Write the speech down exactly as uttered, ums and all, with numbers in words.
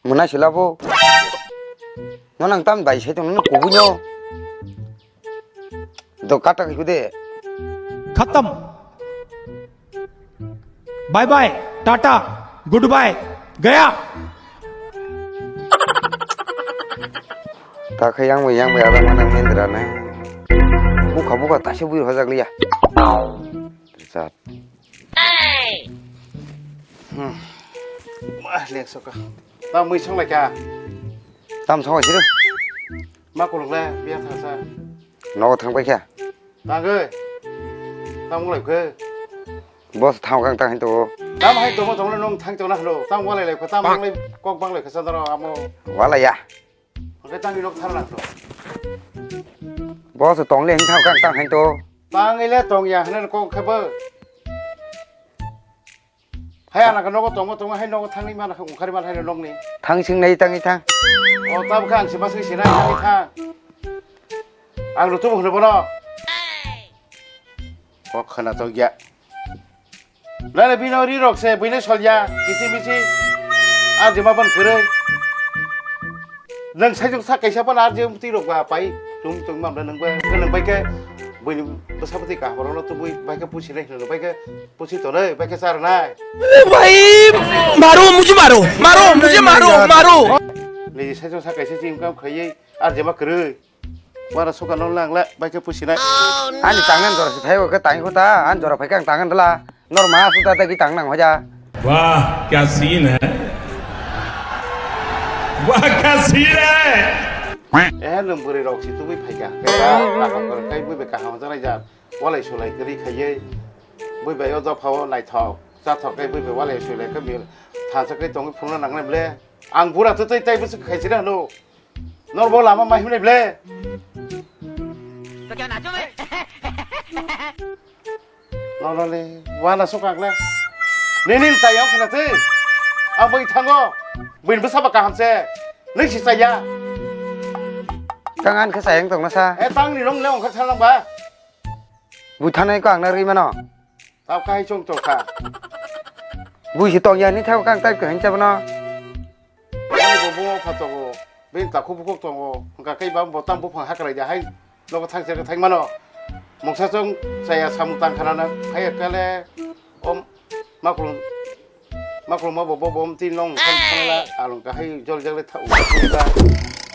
Mwnai sila bo. No nang tam bai sai tong no kubui no. Do kata ki de. Khatam. Bye bye, tata, goodbye, gaya. Ta khe yang bai yang bai abang manang mendra na. Bukha bukha ta se bui hojak liya. Jat. Hmm. Wah, lek soka. Ta mui song lai kha. Tam song sir. Ma kulung le biya thasa. Nogo thang pai kha. Tangwi. Tamo lai khe. Boss thang kang tang hin to. Tam hai tomo tomo nong thang tong na hlo. Tam walai lai khe tam banglai kok banglai khe sadaro amo. Walai ya. Oke tangwi nok thar na hlo. Boss tong le hin thang kang tang hin to. Tangwi le tong ya hne kok khe bo. Hai ana ka nogo tongo tongo hai nogo thangwi mana kha ungkhari man hai nongni. Thang sing nai tangwi thang. O tab kha ang se masri sinai thangwi thang. Ang rutu hwno bono. O khana to gya. Lale bino ri rok se buine solya kisi misi. Ar jema ban kwrwi. Nang sai jong sa kaisa ban ar jem ti rok ba pai. Tum tum mam nang ba nang bai ke. Buini bwsa bwtwi kaham rokno tubui bai ke pusi nai hwno bai ke pusi tonwi bai ke char nai. ओ भाई मारो मुझे मारो मारो मुझे मारो मारो. Niji sai jong sa kaisa chim kam khaiwi ar jema kwrwi. Wara suka no lang la bai ke pusi nai. Ani tangan jora si thai ke tang ko ta an jora phai kang tangan dala. Nor ma su ta ta ki tang nang hoja. वाह क्या सीन है वाह क्या सीन है. Eh nwng bwrwi rok si tubui phai kha. Kaham kwrwi kai bui bai kaham jora ja. Walai sulai kwrwi khaiwi bui bai o dophao naithok chathok kai bui bai walai sulai khe mil thansa kai tongwi phunukna nangnai ble. Ang bura twtwi tai bwswk khaisina hwno. Norbo lama mai hwnwi ble. तो क्या नाचो मैं? Noroli wana sukak le. Nini chayang khna twi. Ang bai thango. Buin bwsa ba kaham se. Nung si chaya. Tang an khe chayang tongna sa. Eh tang ni nong le ongkha thanang ba. Bui thanai ko ang na ri mano. Tao kai chong chong kha. Bui si tong ya ni thao kang tai ko hin chabno. Ani bo bungo pha tongo, bini takhuk bukhuk tongo, hwnkha khe ba bo tam buphang hakrai da hai nogo thang se thang mano. Mungsa chwng chaya samung tang khana na, hai kale om maklum, maklum ma bo bo bom tin long khan khan la along ka hai jol jol le tha u ba.